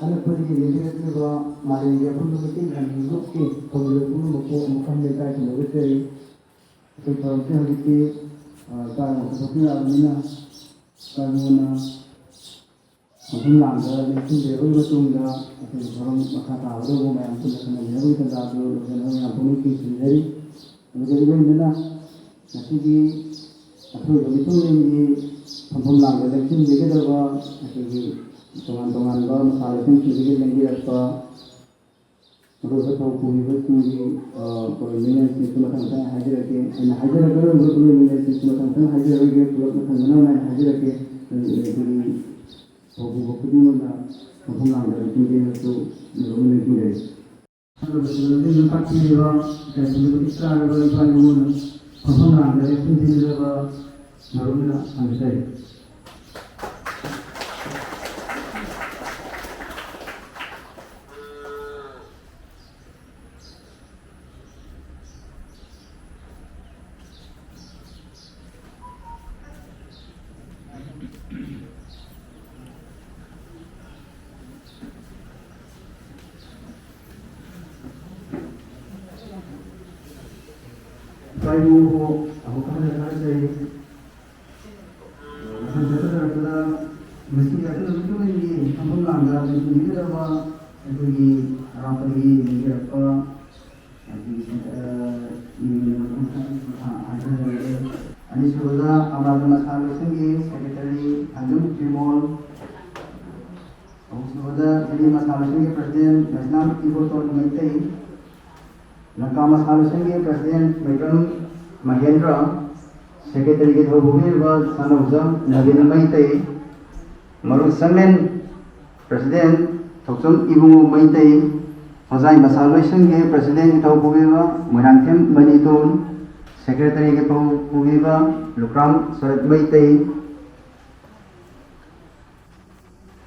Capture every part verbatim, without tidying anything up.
ꯑꯅꯛꯄꯗꯒꯤ ꯂꯦꯡꯕꯤꯔꯛꯂꯤꯕ ꯃꯥꯂꯦꯝꯒꯤ ꯑꯄꯨꯟꯕ ꯃꯩꯇꯩ ꯂꯝꯗꯝ ꯂꯨꯞꯀꯤ ꯊꯧꯒꯜ ꯄꯨꯝꯅꯃꯛꯄꯨ ꯑꯃꯨꯛ ꯍꯟꯅ ꯏꯀꯥꯏ ꯈꯨꯝꯅꯕ ꯆꯦꯔꯤ꯫ ꯑꯩꯈꯣꯏ ꯊꯧꯔꯝꯁꯤ ꯍꯧꯖꯤꯛꯇꯤ, ꯑ, ꯆꯥ ꯅꯨꯡ ꯄꯨꯊꯣꯛꯄꯤꯔꯛꯑꯕꯅꯤꯅ, ꯆꯥ ꯅꯨꯡꯅ ꯃꯐꯝ ꯂꯥꯡꯗ ꯂꯦꯡꯁꯤꯟꯕꯤꯔꯕꯒꯤ ꯃꯇꯨꯡꯗ ꯑꯩꯈꯣꯏꯒꯤ ꯊꯧꯔꯝ ꯃꯈꯥ ꯇꯥꯕꯗꯕꯨ ꯃꯌꯥꯝ ꯄꯨꯟꯅ ꯈꯟꯅꯃꯤꯟꯅꯕꯒꯤ ꯇꯥꯟꯖꯥ ꯑꯗꯨ ꯂꯧꯖꯅꯕ ꯌꯥꯝ ꯄꯨꯛꯅꯤꯡ ꯆꯤꯡꯁꯤꯟꯖꯔꯤ꯫ ꯑꯗꯨꯒ ꯏꯔꯣꯏꯅꯅ ꯉꯁꯤꯒꯤ ꯑꯊꯣꯏꯕ ꯃꯤꯊꯨꯡꯂꯦꯟꯒꯤ ꯐꯝꯐꯝ ꯂꯥꯡꯗ ꯂꯦꯡꯁꯤꯟꯕꯤꯒꯗꯕ ꯑꯩꯈꯣꯏꯒꯤ ꯇꯣꯉꯥꯟ ꯇꯣꯉꯥꯟꯕ ꯃꯁꯥ ꯂꯣꯏꯁꯪꯁꯤꯡꯗꯒꯤ ꯂꯦꯡꯕꯤꯔꯛꯄ ꯃꯔꯨꯑꯣꯏꯕ ꯊꯧ ꯄꯨꯔꯤꯕꯁꯤꯡꯒꯤ, ꯑ, ꯄꯨꯔꯤꯕꯁꯤꯡꯁꯨ ꯃꯊꯪ ꯃꯊꯪ ꯍꯥꯏꯖꯔꯛꯀꯦ꯫ ꯑꯩꯅ ꯍꯥꯏꯖꯔꯛꯀꯗꯧꯔꯤꯕ ꯄꯨꯔꯤꯕꯁꯤꯡꯁꯨ ꯃꯊꯪ ꯃꯊꯪ ꯍꯥꯏꯖꯔꯛꯑꯒꯦ꯫ ꯄꯨꯂꯞ ꯃꯊꯪ ꯃꯅꯥꯎ ꯅꯥꯏꯅ ꯍꯥꯏꯖꯔꯛꯀꯦ꯫ ꯑꯗꯨ ꯑꯩꯈꯣꯏꯒꯤ ꯊꯧ ꯄꯨꯕ ꯈꯨꯗꯤꯡꯃꯛꯅ ꯃꯐꯝ ꯂꯥꯡꯗ ꯂꯦꯡꯁꯤꯟꯒꯦꯅꯁꯨ ꯃꯔꯨꯞ ꯑꯃ ꯂꯦꯡꯁꯤꯟꯖꯔꯤ꯫ ꯍꯥꯏꯔꯤꯕꯁꯤꯡ ꯑꯗꯨ ꯌꯨꯝ ꯄꯥꯛꯄꯤꯔꯤꯕ ꯀꯩꯊꯦꯜꯗ ꯆꯥꯔꯕ ꯏꯄꯥ ꯏꯄꯨꯅ ꯃꯐꯝ ꯂꯥꯡꯗ ꯂꯦꯡꯁꯤꯟꯕꯤꯔꯕ ꯃꯔꯨꯞꯅ ꯊꯝꯖꯔꯤ꯫ ꯏꯄꯥ ꯏꯄꯨꯕꯨ ꯑꯃꯨꯛ ꯍꯟꯅ ꯊꯥꯒꯠꯆꯔꯤ꯫ ꯃꯊꯪ ꯆꯠꯊꯔꯛꯄꯗ ꯃꯁꯤꯒꯤ ꯑꯆꯧꯕ ꯃꯤꯊꯨꯡꯂꯦꯟꯒꯤ ꯐꯝꯐꯝ ꯂꯥꯡꯗ ꯂꯩꯁꯤꯟꯕꯤꯒꯗꯕ ꯑꯩꯈꯣꯏꯒꯤ ꯑꯔꯥꯞꯄꯗꯒꯤ ꯂꯦꯡꯕꯤꯔꯛꯄ ꯑꯩꯈꯣꯏꯒꯤ, ꯑ, ꯏꯃꯣꯏꯅꯨ ꯃꯊꯪ ꯃꯊꯪ ꯍꯥꯏꯖꯔꯒꯦ꯫ ꯑꯅꯤꯁꯨꯕꯗ ꯑꯃꯥꯗ ꯃꯁꯥ ꯂꯣꯏꯁꯪꯒꯤ ꯁꯦꯀ꯭ꯔꯦꯇꯔꯤ ꯊꯥꯡꯖꯝ ꯕꯤꯃꯣꯜ, ꯑꯍꯨꯝꯁꯨꯕꯗ ꯖꯤꯔꯤ ꯃꯁꯥ ꯂꯣꯏꯁꯪꯒꯤ ꯄ꯭ꯔꯁꯤꯗꯦꯟ ꯃꯩꯁꯅꯥꯝ ꯏꯕꯣꯇꯣꯟ ꯃꯩꯇꯩ, ꯂꯪꯀꯥ ꯃꯁꯥ ꯂꯣꯏꯁꯪꯒꯤ ꯄ꯭ꯔꯁꯤꯗꯦꯟ ꯃꯩꯇ꯭ꯔꯝ ꯃꯍꯦꯟꯗ꯭ꯔ, ꯁꯦꯀ꯭ꯔꯦꯇꯔꯤꯒꯤ ꯊꯧ ꯄꯨꯕꯤꯔꯤꯕ ꯁꯅꯥꯎꯖꯝ ꯅꯕꯤꯟ ꯃꯩꯇꯩ, ꯃꯔꯨꯞ ꯁꯪꯂꯦꯟ ꯄ꯭ꯔꯁꯤꯗꯦꯟ ꯊꯣꯛꯆꯣꯝ ꯏꯕꯨꯡꯉꯣ ꯃꯩꯇꯩ, ꯍꯣꯖꯥꯏ ꯃꯁꯥ ꯂꯣꯏꯁꯪꯒꯤ ꯄ꯭ꯔꯁꯤꯗꯦꯟꯒꯤ ꯊꯧ ꯄꯨꯕꯤꯕ ꯃꯣꯏꯔꯥꯡꯊꯦꯝ ꯃꯅꯤꯇꯣꯟ, ꯁꯦꯀ꯭ꯔꯦꯇꯔꯤꯒꯤ ꯊꯧ ꯄꯨꯕꯤꯕ ꯂꯨꯀ꯭ꯔꯥꯝ ꯁꯣꯔꯠ ꯃꯩꯇꯩ,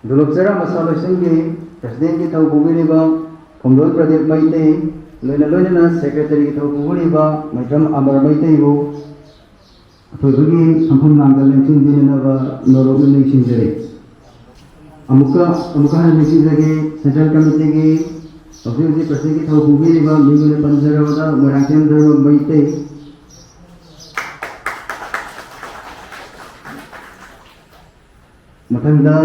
ꯗꯣꯂꯣꯞꯆꯔꯥ ꯃꯁꯥ ꯂꯣꯏꯁꯪꯒꯤ ꯄ꯭ꯔꯁꯤꯗꯦꯟꯒꯤ ꯊꯧ ꯄꯨꯕꯤꯔꯤꯕ ꯐꯣꯡꯗꯣꯜ ꯄ꯭ꯔꯗꯤꯞ ꯃꯩꯇꯩ, ꯂꯣꯏꯅ ꯂꯣꯏꯅꯅ ꯁꯦꯀ꯭ꯔꯦꯇꯔꯤꯒꯤ ꯊꯧ ꯄꯨꯕꯤꯔꯤꯕ ꯃꯩꯇ꯭ꯔꯝ ꯑꯃꯔ ꯃꯩꯇꯩꯕꯨ ꯑꯊꯣꯏꯕꯒꯤ ꯐꯝꯐꯝ ꯂꯥꯡꯗ ꯂꯦꯡꯁꯤꯟꯕꯤꯅꯅꯕ ꯅꯣꯂꯨꯛꯅ ꯅꯤꯡꯁꯤꯡꯖꯔꯤ꯫ ꯑꯃꯨꯛꯀ ꯑꯃꯨꯛꯀ ꯍꯟꯅ ꯅꯤꯡꯁꯤꯡꯖꯒꯦ, Central Committeeꯒꯤ ꯍꯧꯖꯤꯛ ꯍꯧꯖꯤꯛ Presidentꯀꯤ ꯊꯧ ꯄꯨꯕꯤꯔꯤꯕ ꯃꯤꯡ ꯑꯣꯏꯅ ꯄꯟꯖꯔꯕꯗ ꯃꯣꯏꯔꯥꯡꯊꯦꯝ ꯙꯔꯃ ꯃꯩꯇꯩ꯫ ꯃꯊꯪꯗ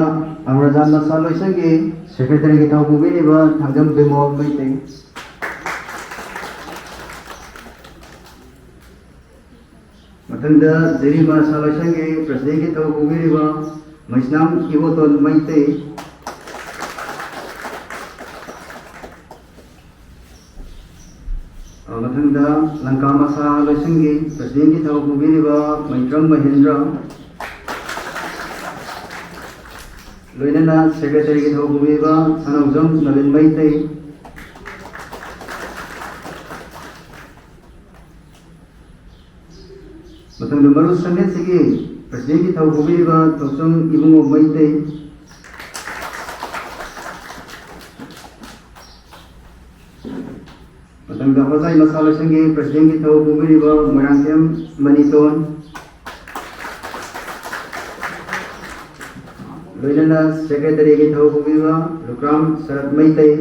ꯑꯪꯒ꯭ꯔꯖꯥꯟ ꯃꯁꯥ ꯂꯣꯏꯁꯪꯒꯤ Secretaryꯒꯤ ꯊꯧ ꯄꯨꯕꯤꯔꯤꯕ ꯊꯥꯡꯖꯝ ꯕꯤꯃꯣꯜ ꯃꯩꯇꯩ꯫ ꯃꯊꯪꯗ ꯖꯤꯔꯤ ꯃꯁꯥ ꯂꯣꯏꯁꯪꯒꯤ Presidentꯀꯤ ꯊꯧ ꯄꯨꯕꯤꯔꯤꯕ ꯃꯩꯁꯅꯥꯝ ꯏꯕꯣꯇꯣꯟ ꯃꯩꯇꯩ꯫ ꯑ, ꯃꯊꯪꯗ ꯂꯪꯀꯥ ꯃꯁꯥ ꯂꯣꯏꯁꯪꯒꯤ Presidentꯀꯤ ꯊꯧ ꯄꯨꯕꯤꯔꯤꯕ ꯃꯩꯇ꯭ꯔꯝ ꯃꯍꯦꯟꯗ꯭ꯔ, ꯂꯣꯏꯅꯅ Secretaryꯒꯤ ꯊꯧ ꯄꯨꯕꯤꯕ ꯁꯅꯥꯎꯖꯝ ꯅꯕꯤꯟ ꯃꯩꯇꯩ꯫ ꯃꯊꯪꯗ ꯃꯔꯨ ꯁꯪꯒꯦꯠꯁꯤꯒꯤ Presidentꯀꯤ ꯊꯧ ꯄꯨꯕꯤꯔꯤꯕ ꯊꯧꯆꯝ ꯏꯕꯨꯡꯉꯣ ꯃꯩꯇꯩ꯫ ꯃꯊꯪꯗ ꯍꯣꯖꯥꯏ ꯃꯁꯥ ꯂꯣꯏꯁꯪꯒꯤ Presidentꯀꯤ ꯊꯧ ꯄꯨꯕꯤꯔꯤꯕ ꯃꯣꯏꯔꯥꯡꯊꯦꯝ ꯃꯅꯤꯇꯣꯟ, ꯂꯣꯏꯅꯅ Secretaryꯒꯤ ꯊꯧ ꯄꯨꯕꯤꯕ ꯂꯨꯀ꯭ꯔꯥꯝ ꯁꯔꯠ ꯃꯩꯇꯩ꯫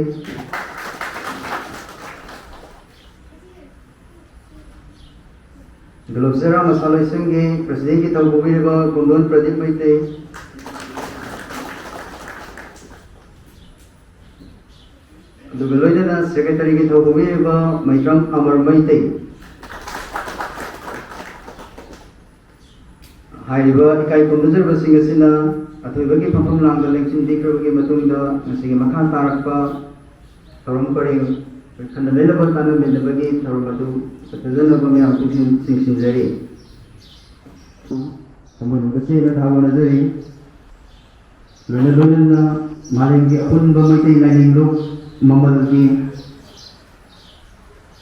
ꯒ꯭ꯂꯣꯕꯁꯦꯔꯥ ꯃꯁꯥ ꯂꯣꯏꯁꯪꯒꯤ Presidentꯀꯤ ꯊꯧ ꯄꯨꯕꯤꯔꯤꯕ ꯀꯨꯟꯗꯣꯟ ꯄ꯭ꯔꯗꯤꯞ ꯃꯩꯇꯩ꯫ ꯑꯗꯨꯒ ꯂꯣꯏꯅꯅ Secretaryꯒꯤ ꯊꯧ ꯄꯨꯕꯤꯔꯤꯕ ꯃꯩꯇ꯭ꯔꯝ ꯑꯃꯔ ꯃꯩꯇꯩ꯫ ꯍꯥꯏꯔꯤꯕ ꯏꯀꯥꯏ ꯈꯨꯝꯅꯖꯔꯕꯁꯤꯡ ꯑꯁꯤꯅ ꯑꯊꯣꯏꯕꯒꯤ ꯐꯝꯐꯝ ꯂꯥꯡꯗ ꯂꯦꯡꯁꯤꯟꯕꯤꯈ꯭ꯔꯕꯒꯤ ꯃꯇꯨꯡꯗ ꯉꯁꯤꯒꯤ ꯃꯈꯥ ꯇꯥꯔꯛꯄ ꯊꯧꯔꯝ ꯄꯔꯦꯡ ꯈꯟꯅ ꯅꯩꯅꯕ ꯇꯥꯟꯅꯃꯤꯟꯅꯕꯒꯤ ꯊꯧꯔꯝ ꯑꯗꯨ ꯆꯠꯊꯖꯅꯕ ꯃꯌꯥꯝ ꯄꯨꯛꯅꯤꯡ ꯆꯤꯡꯁꯤꯟꯖꯔꯤ꯫ ꯊꯃꯣꯏꯅꯨꯡꯗ ꯆꯦꯠꯅ ꯊꯥꯒꯣꯟꯅꯖꯔꯤ꯫ ꯂꯣꯏꯅ ꯂꯣꯏꯅꯅ ꯃꯥꯂꯦꯝꯒꯤ ꯑꯄꯨꯟꯕ ꯃꯩꯇꯩ ꯂꯥꯏꯅꯤꯡ ꯂꯨꯞ ꯃꯃꯜꯒꯤ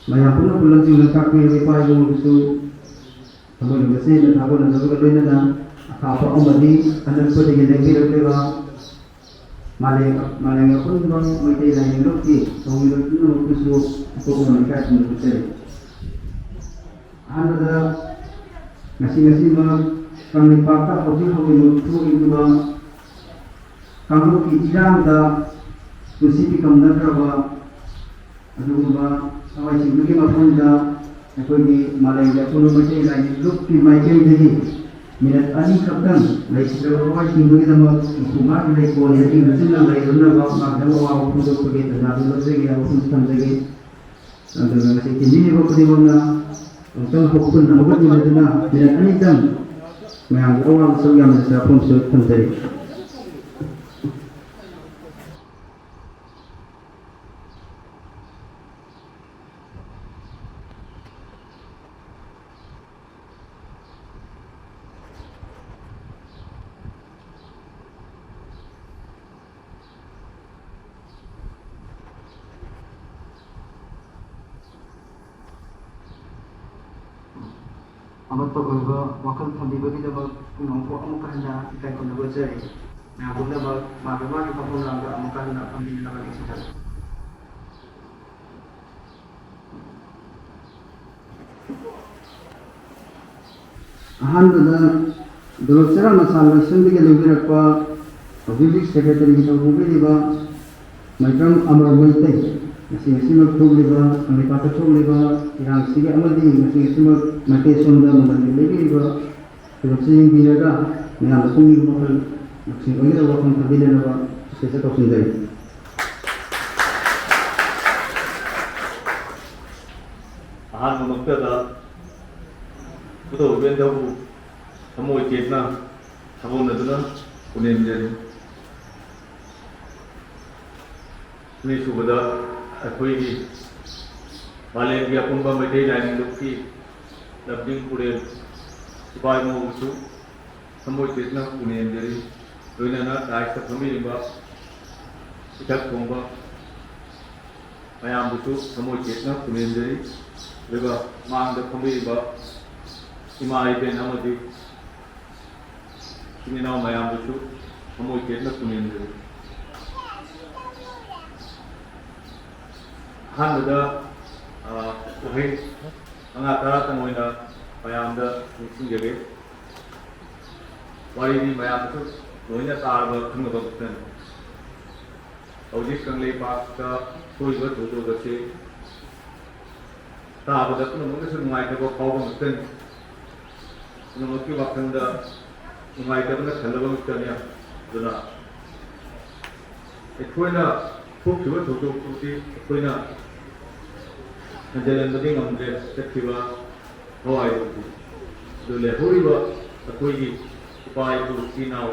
ꯃꯌꯥꯝ ꯄꯨꯝꯅ ꯄꯨꯂꯞꯁꯤꯡꯅ ꯇꯥꯛꯄꯤꯔꯤꯕ ꯏꯄꯥ ꯏꯄꯨꯕꯨꯁꯨ ꯊꯃꯣꯏꯅꯨꯡꯗ ꯆꯦꯠꯅ ꯊꯥꯒꯣꯟꯅꯖꯕꯒ ꯂꯣꯏꯅꯅ ꯑꯊꯥꯞꯄ ꯑꯃꯗꯤ ꯑꯅꯛꯄꯗꯒꯤ ꯂꯦꯡꯕꯤꯔꯛꯂꯤꯕ ꯃꯥꯂꯦꯝ, ꯃꯥꯂꯦꯝꯒꯤ ꯑꯄꯨꯟꯕ ꯃꯩꯇꯩ ꯂꯥꯏꯅꯤꯡ ꯂꯨꯞꯀꯤ ꯊꯧꯃꯤꯕ ꯄꯨꯝꯅꯃꯛꯄꯨꯁꯨ ꯑꯩꯈꯣꯏ ꯄꯨꯝꯅꯃꯛ ꯏꯀꯥꯏ ꯈꯨꯝꯅꯕ ꯎꯠꯆꯔꯤ꯫ ꯑꯍꯥꯟꯕꯗ ꯉꯁꯤ ꯉꯁꯤꯃꯛ ꯀꯪꯂꯩꯄꯥꯛꯇ ꯍꯧꯖꯤꯛ ꯍꯧꯖꯤꯛꯃꯛ ꯊꯣꯛꯂꯤꯕ ꯀꯥꯡꯂꯨꯞꯀꯤ ꯏꯔꯥꯡꯗ ꯄꯨꯟꯁꯤ ꯄꯤꯐꯝ ꯅꯠꯇ꯭ꯔꯕ ꯑꯗꯨꯒꯨꯝꯕ ꯊꯋꯥꯏꯁꯤꯡꯗꯨꯒꯤ ꯃꯐꯝꯗ ꯑꯩꯈꯣꯏꯒꯤ ꯃꯥꯂꯦꯝꯒꯤ ꯑꯄꯨꯟꯕ ꯃꯩꯇꯩ ꯂꯥꯏꯅꯤꯡ ꯂꯨꯞꯀꯤ ꯃꯥꯏꯀꯩꯗꯒꯤ ꯃꯤꯅꯠ ꯑꯅꯤꯈꯛꯇꯪ ꯂꯩꯈꯤꯗ꯭ꯔꯕ ꯊꯋꯥꯏꯁꯤꯡꯗꯨꯒꯤꯗꯃꯛ ꯃꯈꯣꯏ ꯃꯥꯒꯤ ꯂꯩꯀꯣꯜ ꯌꯦꯛꯅ ꯂꯩꯔꯝꯅꯕ ꯃꯥꯒꯤꯗꯃꯛ ꯑꯋꯥꯕ ꯐꯣꯡꯗꯣꯛꯄꯒꯤ ꯇꯥꯟꯖꯥꯗꯨ ꯂꯧꯖꯒꯦ, ꯋꯥꯐꯝ ꯊꯝꯖꯒꯦ꯫ ꯑꯗꯨꯒ ꯉꯁꯤ ꯇꯤꯟꯕꯤꯔꯤꯕ ꯈꯨꯗꯤꯡꯃꯛꯅ ꯑꯃꯨꯛꯇꯪ ꯍꯧꯒꯠ-, ꯄꯨꯟꯅ ꯍꯧꯒꯠꯃꯤꯟꯅꯗꯨꯅ ꯃꯤꯅꯠ ꯑꯅꯤꯇꯪ ꯃꯌꯥꯝꯒꯤ ꯑꯋꯥꯕ ꯁꯔꯨꯛ ꯌꯥꯃꯤꯟꯅꯁꯤꯔꯥ ꯐꯣꯝꯁꯨ ꯊꯝꯖꯔꯤ꯫ ꯑꯃꯠꯇ ꯑꯣꯏꯕ ꯋꯥꯈꯜ ꯊꯝꯕꯤꯕꯒꯤꯗꯃꯛ ꯄꯨꯝꯅꯃꯛꯄꯨ ꯑꯃꯨꯛꯀ ꯍꯟꯅ ꯏꯀꯥꯏ ꯈꯨꯝꯅꯕ ꯎꯠꯆꯔꯤ꯫ ꯃꯌꯥꯝ ꯄꯨꯝꯅꯃꯛ ꯃꯥꯒꯤ ꯃꯥꯒꯤ ꯐꯝꯐꯝ ꯂꯥꯡꯗ ꯑꯃꯨꯛꯀ ꯍꯟꯅ ꯐꯝꯕꯤꯅꯅꯕ ꯅꯤꯡꯁꯤꯡꯖꯔꯤ꯫ ꯑꯍꯥꯟꯕꯗ ꯗꯣꯂꯣꯠ ꯆꯦꯔꯥ ꯃꯁꯥ ꯂꯣꯏꯁꯪꯗꯒꯤ ꯂꯦꯡꯕꯤꯔꯛꯄ ꯍꯧꯖꯤꯛ ꯍꯧꯖꯤꯛ ꯁꯦꯀ꯭ꯔꯦꯇꯔꯤꯒꯤ ꯊꯧ ꯄꯨꯕꯤꯔꯤꯕ ꯃꯥꯏꯀ꯭ꯔꯝ ꯑꯃꯔ ꯃꯩꯇꯩ, ꯉꯁꯤ ꯉꯁꯤꯃꯛ ꯊꯣꯛꯂꯤꯕ, ꯀꯪꯂꯩꯄꯥꯛꯇ ꯊꯣꯛꯂꯤꯕ ꯏꯔꯥꯡꯁꯤꯒꯤ ꯑꯃꯗꯤ ꯉꯁꯤ ꯉꯁꯤꯃꯛ ꯃꯥꯏꯀꯩ ꯁꯣꯝꯗ ꯃꯃꯜꯒꯤ ꯂꯩꯕꯤꯔꯤꯕ ꯊꯧꯗꯣꯛꯁꯤ ꯌꯦꯡꯕꯤꯔꯒ ꯃꯌꯥꯝꯗ ꯄꯨꯛꯅꯤꯡ ꯋꯥꯈꯜ ꯂꯧꯁꯤꯡ ꯑꯣꯏꯒꯗꯕ ꯋꯥꯐꯝ ꯊꯝꯕꯤꯅꯅꯕ ꯁꯤꯗ ꯇꯧꯁꯤꯟꯖꯔꯤ꯫ ꯑꯍꯥꯟꯕꯃꯛꯇꯗ ꯈꯨꯗꯧ ꯏꯕꯦꯟꯗꯧꯕꯨ ꯊꯃꯣꯏ ꯇꯦꯛꯅ ꯁꯥꯒꯣꯟꯅꯗꯨꯅ ꯄꯨꯅꯦꯝꯖꯔꯤ꯫ ꯑꯅꯤꯁꯨꯕꯗ ꯑꯩꯈꯣꯏꯒꯤ ꯃꯥꯂꯦꯝꯒꯤ ꯑꯄꯨꯟꯕ ꯃꯩꯇꯩ ꯂꯥꯏꯅꯤꯡ ꯂꯨꯞꯀꯤ ꯂꯝꯖꯤꯡ ꯄꯨꯔꯦꯜ ꯏꯄꯥ ꯏꯃꯧꯕꯨꯁꯨ ꯊꯃꯣꯏ ꯇꯦꯛꯅ ꯄꯨꯅꯦꯝꯖꯔꯤ꯫ ꯂꯣꯏꯅꯅ ꯗꯥꯏꯁꯇ ꯐꯝꯕꯤꯔꯤꯕ ꯏꯊꯛ ꯊꯣꯡꯕ ꯃꯌꯥꯝꯕꯨꯁꯨ ꯊꯃꯣꯏ ꯇꯦꯛꯅ ꯄꯨꯅꯦꯝꯖꯔꯤ꯫ ꯑꯗꯨꯒ ꯃꯥꯡꯗ ꯐꯝꯕꯤꯔꯤꯕ ꯏꯃꯥ ꯏꯕꯦꯟ ꯑꯃꯗꯤ ꯏꯆꯤꯟ ꯏꯅꯥꯎ ꯃꯌꯥꯝꯕꯨꯁꯨ ꯊꯃꯣꯏ ꯇꯦꯛꯅ ꯄꯨꯅꯦꯝꯖꯔꯤ꯫ ꯑꯍꯥꯟꯕꯗ, ꯑ, ꯋꯥꯍꯩ ꯃꯉꯥ ꯇꯔꯥꯇꯪ ꯑꯣꯏꯅ ꯃꯌꯥꯝꯗ ꯅꯤꯡꯁꯤꯡꯖꯒꯦ꯫ ꯋꯥꯔꯤꯗꯤ ꯃꯌꯥꯝꯅꯁꯨ ꯂꯣꯏꯅ ꯇꯥꯔꯕ ꯈꯪꯅꯕ ꯈꯛꯇꯅꯤ꯫ ꯍꯧꯖꯤꯛ ꯀꯪꯂꯩꯄꯥꯛꯇ ꯊꯣꯛꯏꯕ ꯊꯧꯗꯣꯛ ꯑꯁꯤ ꯇꯥꯕꯗ ꯄꯨꯝꯅꯃꯛꯅꯁꯨ ꯅꯨꯡꯉꯥꯏꯇꯕ ꯐꯥꯎꯕ ꯉꯛꯇꯅꯤ꯫ ꯄꯨꯝꯅꯃꯛꯀꯤ ꯋꯥꯈꯜꯗ ꯅꯨꯡꯉꯥꯏꯇꯕꯅ ꯊꯜꯂꯕ ꯉꯛꯇꯅꯤ꯫ ꯑꯗꯨꯅ ꯑꯩꯈꯣꯏꯅ ꯊꯣꯛꯈꯤꯕ ꯊꯧꯗꯣꯛꯇꯨꯗꯤ ꯑꯩꯈꯣꯏꯅ ꯍꯟꯖꯤꯜꯍꯟꯕꯗꯤ ꯉꯝꯗ꯭ꯔꯦ꯫ ꯆꯠꯈꯤꯕ ꯊꯋꯥꯏꯗꯨꯗꯤ꯫ ꯑꯗꯨ ꯂꯩꯍꯧꯔꯤꯕ ꯑꯩꯈꯣꯏꯒꯤ ꯏꯄꯥ ꯏꯄꯨ ꯏꯆꯤꯟ ꯏꯅꯥꯎ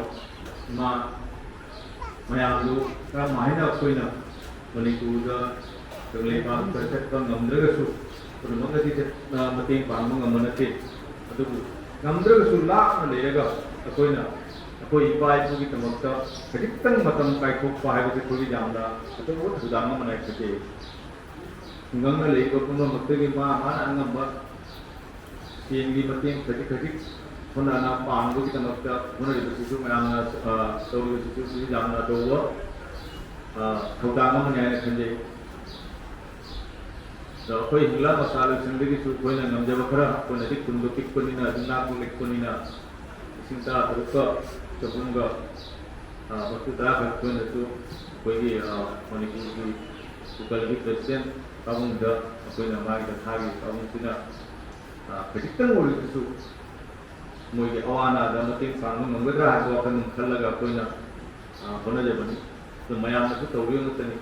ꯏꯃꯥ ꯃꯌꯥꯝꯗꯨ ꯀꯔꯝ ꯍꯥꯏꯅ ꯑꯩꯈꯣꯏꯅ ꯃꯅꯤꯄꯨꯔꯗ ꯀꯪꯂꯩꯄꯥꯛꯇ ꯆꯠꯄ ꯉꯝꯗ꯭ꯔꯒꯁꯨ ꯄꯨꯝꯅꯃꯛꯅꯗꯤ ꯆꯠ-, ꯃꯇꯦꯡ ꯄꯥꯡꯕ ꯉꯝꯕ ꯅꯠꯇꯦ꯫ ꯑꯗꯨꯕꯨ ꯉꯝꯗ꯭ꯔꯒꯁꯨ ꯂꯥꯞꯅ ꯂꯩꯔꯒ ꯑꯩꯈꯣꯏꯅ ꯑꯩꯈꯣꯏ ꯏꯄꯥ ꯏꯄꯨꯒꯤꯗꯃꯛꯇ ꯈꯖꯤꯛꯇꯪ ꯃꯇꯝ ꯀꯥꯏꯊꯣꯛꯄ ꯍꯥꯏꯕꯁꯤ ꯑꯩꯈꯣꯏꯒꯤ ꯌꯥꯝꯅ ꯑꯆꯧꯕ ꯊꯧꯗꯥꯡ ꯑꯃꯅꯤ ꯍꯥꯏꯅ ꯈꯟꯖꯩ꯫ ꯈꯨꯡꯒꯪꯗ ꯂꯩꯔꯤꯕ ꯄꯨꯝꯅꯃꯛꯇꯒꯤ ꯃꯥ ꯃꯥꯅ ꯑꯉꯝꯕ ꯁꯦꯟꯒꯤ ꯃꯇꯦꯡ ꯈꯖꯤꯛ ꯈꯖꯤꯛ ꯍꯣꯠꯅꯅ ꯄꯥꯡꯕꯒꯤꯗꯃꯛꯇ ꯍꯣꯠꯅꯔꯤꯕꯁꯤꯁꯨ ꯃꯌꯥꯝꯅ, ꯑ, ꯇꯧꯔꯤꯕꯁꯤꯁꯨ ꯌꯥꯝꯅ ꯑꯆꯧꯕ, ꯑ, ꯊꯧꯗꯥꯡ ꯑꯃꯅꯤ ꯍꯥꯏꯅ ꯈꯟꯖꯩ꯫ ꯑꯗꯣ ꯑꯩꯈꯣꯏ ꯍꯤꯡꯂꯥ ꯃꯆꯥ ꯂꯣꯏꯁꯪꯗꯒꯤꯁꯨ ꯑꯩꯈꯣꯏꯅ ꯉꯝꯖꯕ ꯈꯔ, ꯑꯩꯈꯣꯏꯅꯗꯤ ꯈꯨꯟꯗꯣ ꯄꯤꯛꯄꯅꯤꯅ, ꯏꯅꯥꯛ ꯂꯤꯛꯄꯅꯤꯅ, ꯂꯤꯁꯤꯡ ꯇꯔꯥ ꯇꯔꯨꯛꯀ ꯆꯍꯨꯝꯒ, ꯑ, ꯃꯔꯤꯐꯨ ꯇꯔꯥ ꯈꯛ ꯑꯩꯈꯣꯏꯅꯁꯨ ꯑꯩꯈꯣꯏꯒꯤ, ꯑ, ꯃꯅꯤꯄꯨꯔꯒꯤ ꯎꯀꯜꯒꯤ president ꯄꯥꯕꯨꯡꯗ ꯑꯩꯈꯣꯏꯅ ꯃꯥꯒꯤ ꯊꯥꯒꯤ ꯄꯥꯕꯨꯡꯁꯤꯅ, ꯑ, ꯈꯖꯤꯛꯇꯪ ꯑꯣꯏꯔꯕꯁꯨ ꯃꯣꯏꯒꯤ ꯑꯋꯥ ꯑꯅꯥꯗ ꯃꯇꯦꯡ ꯄꯥꯡꯕ ꯉꯝꯒꯗ꯭ꯔꯥ ꯍꯥꯏꯕ ꯋꯥꯈꯜ ꯑꯃ ꯈꯜꯂꯒ ꯑꯩꯈꯣꯏꯅ, ꯑ, ꯍꯣꯠꯅꯖꯕꯅꯤ꯫ ꯑꯗꯨ ꯃꯌꯥꯝꯅꯁꯨ ꯇꯧꯕꯤꯌꯨ ꯉꯥꯛꯇꯅꯤ꯫